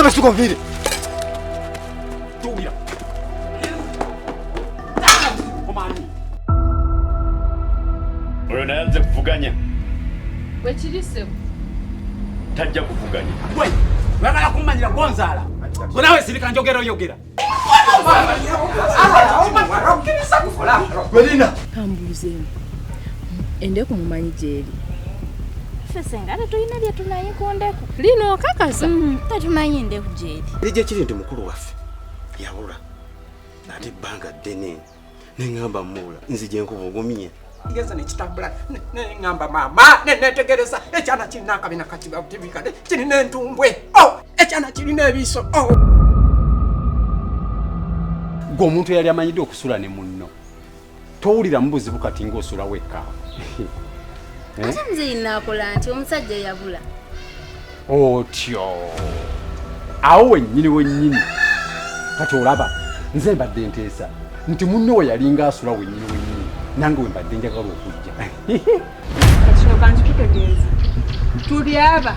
Saba situka nviire. Tuwulira. Oyo naye azze kuvuganya. Bwekiri ssebo. Tajja kuvuganya. Gwe oyagala kummanyira gwonzaala. Gwe nawe sirika njogera oyogera. Belina. Kambuuzeemu. Endeku mumanyi gyeri. Ffe senga tetulina bye tumanyi ku ndeku. Lino okakasa? Tetumanyi ndeku gyeri. Eri kiri nti mukulu waffe yabula ate ebbanga ddene neŋŋamba mmuula nzije nkubugumye. Ngenze nekitambula neŋŋamba maama nenetegereza ekyana kirina akabina katibikade kirina entumbwe oh, ekyana kirina ebiiso oh. Gwe omuntu eyali amanyidde okusula ne munno towuliramu buzibu kati ng'osula wekka? Ate muzeeyi naakola nti omusajja yabula. Otyo awo wennyini wennyini kati olaba nze mbadde nteesa nti munno we yalinga asula wennyini wennyini nange we mbadde njagala okujja. Kino kanzitutegeeza tuli aba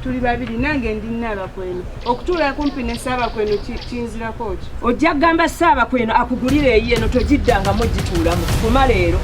tuli babiri nange ndi Nnaabakweno okutuula kumpi ne Ssaabakweno kinzirako ki? Ojja kugamba Ssaabakweno akugulire eyi eno togiddangamu gituulamu kuma leero.